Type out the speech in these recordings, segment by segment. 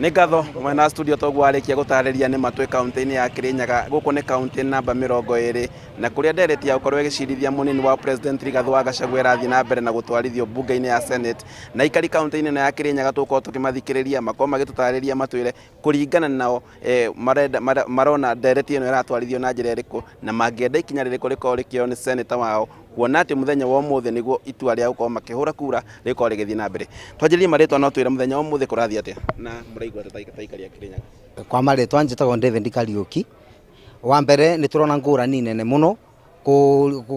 Nĩ ngatho mwena studio toguo warĩkia gũtarĩria nĩ matwĩ kaunti-inĩ ya Kirinyaga. Gũkũ nĩ kaunti namba 20 na kũrĩa ndereti ya gũkorwo ĩgĩcirithia mũnini wa President Rigathĩ wa Gachagua ĩrathiĩ na mbere na gũtwarithio mbunge-inĩ ya Senate. Na aikari kaunti-inĩ ĩno ya Kirinyaga tũgũkorwo tũkĩmathikĩrĩria makorwo magĩtũtarĩria matwĩre kũringana nao marenda marona ndereti ĩno ĩratwarithio na njĩra ĩrĩkũ na mangĩenda ikinya rĩrĩkũ rĩkorwo rĩkĩoywo nĩ seneta wao kuona atĩ mũthenya wa ũmũthĩ nĩguo itua rĩa gũkorwo makĩhũra kura rĩgũkorwo rĩgĩthiĩ na mbere. Twanjĩrĩrie marĩtwa no twĩre mũthenya wa ũmũthĩ kũrathiĩ atĩa na mũraigua atĩa ta aikari a Kĩrĩnyaga? Kwa marĩtwa njĩtagwo David Kariũki. Wa mbere nĩ tũrona ngũrani nene mũno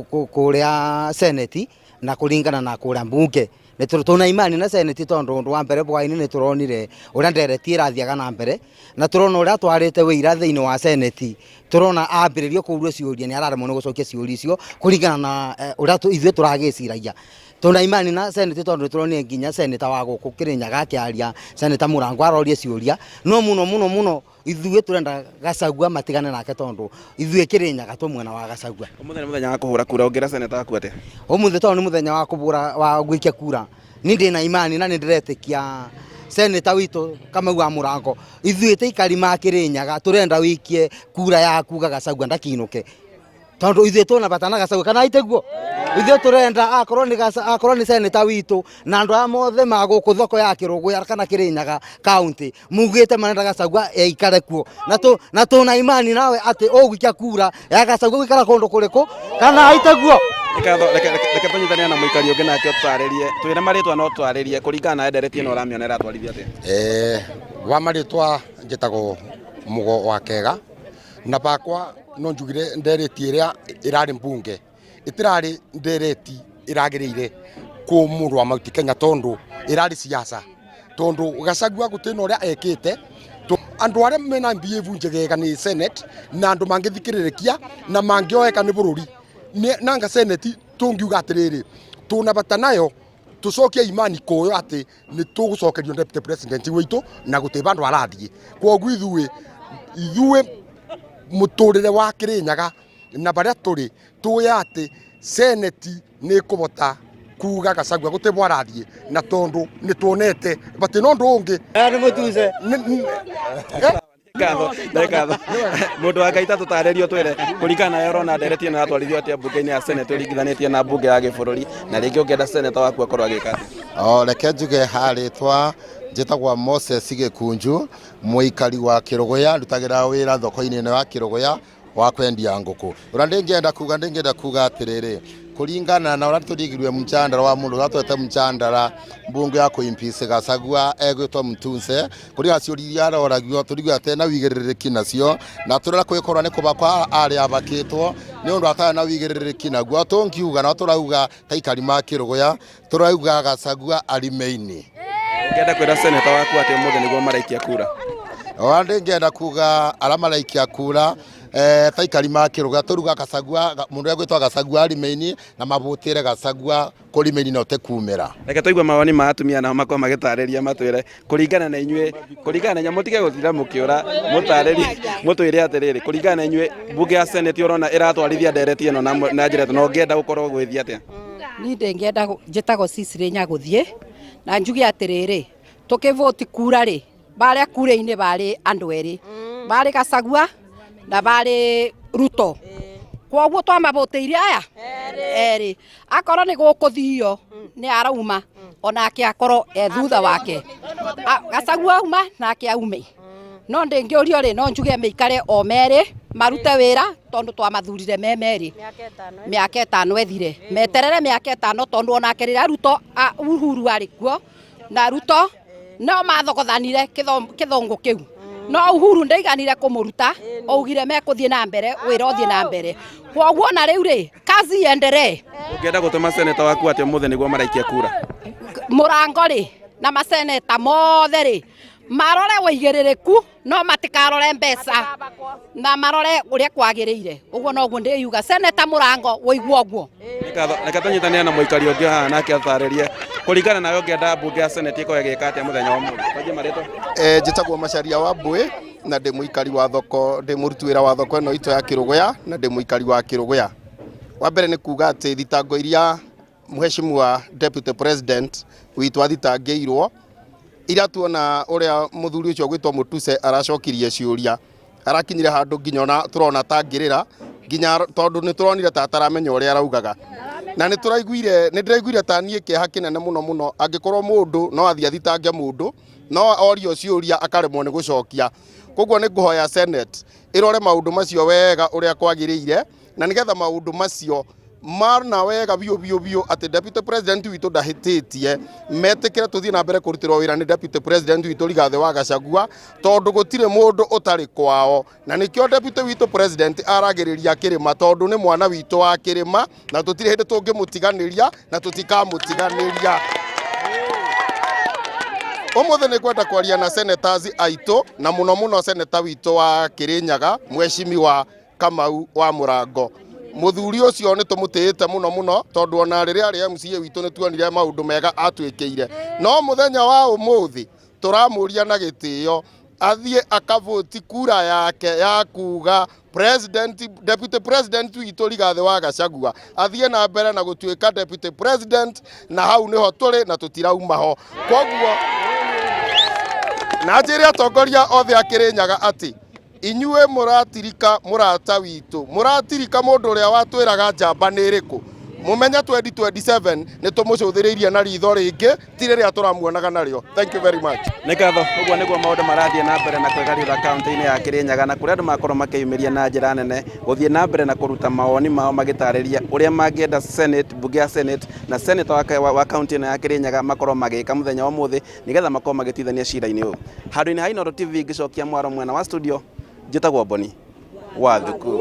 kũrĩa seneti na kũringana na kũrĩa mbunge. Tũna imani na seneti tondũ ũndũ wa mbere bwainĩ nĩ tũronire ũrĩa ndereti ĩrathiaga na mbere na tũrona ũrĩa atwarĩte wĩira thĩinĩ wa seneti. Tũrona ambĩrĩrio kũrio ciũria nĩ araremwo nĩ gũcokia ciũria icio kũringana na ũrĩa ithuĩ tũragĩciragia. Tũna imani na seneti tondũ nĩ tũronire nginya seneta wa gũkũ Kĩrĩnyaga akĩaria, seneta Mũrango aroria ciũria, no mũno mũno mũno ithuĩ tũrenda Gachagua matigane nake tondũ ithuĩ Kĩrĩnyaga twĩ mwena wa Gachagua. Ũmũthĩ nĩ mũthenya wa kũhũra kura, ũngĩra seneta waku atĩa? Ũmũthĩ tondũ nĩ mũthenya wa kũbũra wa gũikia kura, niĩ ndĩna imani na nĩ ndĩretĩkia seneta witũ Kamau wa Mũrango, ithuĩ ta aikari ma Kĩrĩnyaga tũrenda wĩikie kura yaku Gachagua ndakinũke. Tondũ ithuĩ twĩna bata na Gachagua kana itiguo? Ithuĩ tũrenda akorwo nĩ akorwo nĩ seneta witũ na andũ aya mothe ma gũkũ thoko ya Kĩrũgũya kana Kĩrĩnyaga county mugĩte marenda Gachagua aikare kuo na tũ na tũna imani nawe atĩ ũgũikia kura ya Gachagua gũikara kũndũ kũrĩkũ kana iteguo? Reke tũnyitanĩre na mũikari ũngĩ nake ũtũtarĩrie, twĩre marĩtwa no ũtũtarĩrie kũringana na ndereti ĩno ũramĩona ĩratwarithio atĩa? Wa marĩtwa njĩtagwo Mũgo wa Kega. Na bakwa no njugire ndereti ĩrĩa ĩrarĩ mbunge ĩtirarĩ ndereti ĩragĩrĩire kũ mũndũ wa Mount Kenya tondũ ĩrarĩ siasa tondũ Gachagua gũtirĩ na ũrĩa ekĩte. Andũ arĩa mena behave njegega nĩ Senate na andũ mangĩthikĩrĩrĩkia na mangĩoeka nĩ bũrũri. Nanga Senate tũngiuga atĩrĩrĩ, tũna bata nayo tũcokie imani kũyo atĩ nĩ tũgũcokerio deputy president witũ na gũtirĩ vandũ arathiĩ. Kwoguo ithuĩ ithuĩ mũtũrĩre wa Kĩrĩnyaga na barĩa tũrĩ tũĩ atĩ seneti nĩ ĩkũbota kuga Gachagua gũtirĩ bwarathiĩ na tondũ nĩ tuonete batirĩ na ũndũ ũngĩ. Nĩ mũtuce. Ngatho, nĩ ngatho. Mũndũ wa Ngai ta tũtarĩrie ũtwĩre kũringana na ũrona ndereti ĩno yatwarithio atĩa mbunge-inĩ ya Senate ũringithanĩtie na mbunge ya gĩbũrũri na rĩngĩ ũngĩenda seneta waku akorwo agĩka atĩa? O reke njuge ha rĩtwa njĩtagwo Moses Gĩkunju, mũikari wa Kĩrũgũya, ndutagĩra wĩra thoko-inĩ ĩno ya Kĩrũgũya wa kwendia ngũkũ. Ũrĩa ndĩngĩenda kuga, ndĩngĩenda kuga atĩrĩrĩ, kũringana na ũrĩa tũrigirwe mchandara wa mũndũ ũrĩa twete mchandara mbunge ya kũ-impeach Gachagua egwĩtwo Mtunse, kũringana ciũria iria aroragio tũrigwe atĩ na wĩigĩrĩrĩki nacio, na tũrera kwĩkorwo nĩ kũbakwa arĩ abakĩtwo nĩ ũndũ atarĩ na wĩigĩrĩrĩki naguo. Tũngiuga na tũrauga ta aikari ma Kĩrũgũya, tũrauga Gachagua arimeini. Ũngĩenda kwĩra seneta waku atĩ ũmũthĩ nĩguo maraikia kura? Ona ndĩngĩenda kuga arĩa maraikia kura ta aikari ma Kĩrũgũya tũruga Gachagua, mũndũ ũrĩa ũgwĩtwo Gachagua arimeini na mabũtĩre Gachagua kũrimeini na ũtekumĩra. Reke tũigue mawoni ma atumia nao makorwo magĩtarĩria matwĩre kũringana na inyuĩ, kũringana na inyuĩ mũtige gũtinda mũkĩũra mũtarĩrie mũtwĩre atĩrĩrĩ, kũringana na inyuĩ mbunge ya senate ũrona ĩratwarithia ndereti ĩno na njĩra ĩno na ũngĩenda gũkorwo gũgĩthiĩ atĩa? Niĩ ndĩngĩenda njĩtagwo Cicely Nyagũthiĩ na njuge atĩrĩrĩ, tũkĩvũti kura rĩ, barĩa kura-inĩ barĩ andũ erĩ, barĩ Gachagua na barĩ Ruto. Kwoguo twamavũtĩire aya erĩ, akorwo nĩ gũkũthio nĩ arauma onake akorwo e thutha wake. Gachagua auma nake aume. No ndĩngĩũrio rĩ, no njuge mĩikare o merĩ marute wĩra tondũ twamathurire me merĩ mĩaka ĩtano ĩthire, meterere mĩaka ĩtano tondũ onake rĩrĩa Ruto Uhuru arĩ kuo na Ruto no mathogothanire kĩthũngũ kĩu no Uhuru ndaiganire kũmũruta, augire mekũthiĩ na mbere wĩra ũthiĩ na mbere, kwoguo na rĩu rĩ kazi iendelee. Ũngĩenda gũtũma seneta waku atĩa ũmũthĩ nĩguo maraikia kura? Mũrango rĩ na maseneta mothe rĩ marore ũigĩrĩrĩku no matikarore mbeca na marore ũrĩa kwagĩrĩire, ũguo noguo ndĩyuga seneta Mũrango ũigua ũguo. Reke tũnyitanĩre na mũikari ũngĩ haha nake atarĩrie kũringana nawe ũngĩenda mbunge ya senate ĩkorwo ĩgĩka atĩa mũthenya wa ũmũthĩ. Twanjie marĩtwa. Njĩtagwo Macharia wa Mbũĩ na ndĩ mũikari wa thoko, ndĩ mũruti wĩra wa thoko ĩno itũ ya Kĩrũgũya na ndĩ mũikari wa Kĩrũgũya. Wa mbere nĩ kuga atĩ thitango iria Mheshimiwa Deputy President witũ athitangĩirwo Ira tuona uria muthuri ucio gwitwo Mutuse aracokirie ciuria, arakinyire handu nginya ona turona tangirira nginya tondu ni turonire ta ataramenya uria araugaga, na ni turaiguire, ni ndiraiguire ta nie kieha kinene muno muno angikorwo mundu no athie athitange mundu no orio ciuria akaremwo ni gucokia. Koguo ni nguhoya Senate irore maundu macio wega uria kwagiriire, na nigetha maundu macio marna wega biũ biũ biũ atĩ deputy president witũ ndahĩtĩtie, metĩkĩre tũthiĩ na mbere kũrutĩrwo wĩra nĩ deputy president witũ Rigathĩ wa Gachagua, tondũ gũtirĩ mũndũ ũtarĩ kwao, na nĩkĩo deputy witũ president aragĩrĩria kĩrĩma, tondũ nĩ mwana witũ wa kĩrĩma, na tũtirĩ hĩndĩ tũngĩmũtiganĩria na tũtikamũtiganĩria. Ũmũthĩ nĩ ngwenda kwaria na senators aitũ, na mũno mũno senator witũ wa Kirinyaga, mweshimiwa Kamau wa Mũrango. Muthuri ucio ni tumutiite muno muno, tondu ona riria ari MCA witu ni tuonire maundu mega atwikire, no muthenya wa umuthi turamuria na gitio athie akavoti kura yake ya kuga president, deputy president witũ Rigathĩ wa Gachagua athie na mbere na gutuika deputy president, na hau niho turi na tutirauma ho. Koguo na njire atongoria othe a Kirinyaga ati inyuĩ mũratirika mũrata witũ, mũratirika mũndũ ũrĩa watwĩraga njamba nĩ ĩrĩkũ, mũmenye 2027 nĩ tũmũcũthĩrĩirie na ritho rĩngĩ ti rĩrĩa tũramuonaga narĩo. Thank you very much. Nĩ ngatho. Ũguo nĩguo maũndũ marathiĩ na mbere na kwĩgarũra kaunti-inĩ ya Kirinyaga, na kũrĩa andũ makorwo makĩyumĩria na njĩra nene gũthiĩ na mbere na kũruta mawoni mao magĩtarĩria ũrĩa mangĩenda Senate, bunge ya Senate na senator wa kaunti ĩno ya Kirinyaga makorwo magĩka mũthenya wa ũmũthĩ nĩgetha makorwo magĩtuithania cira-inĩ ũyũ. Handũ-inĩ ha Inooro TV ngĩcokia mwaro mwena wa studio, njĩtagwo Boni wa Thuku.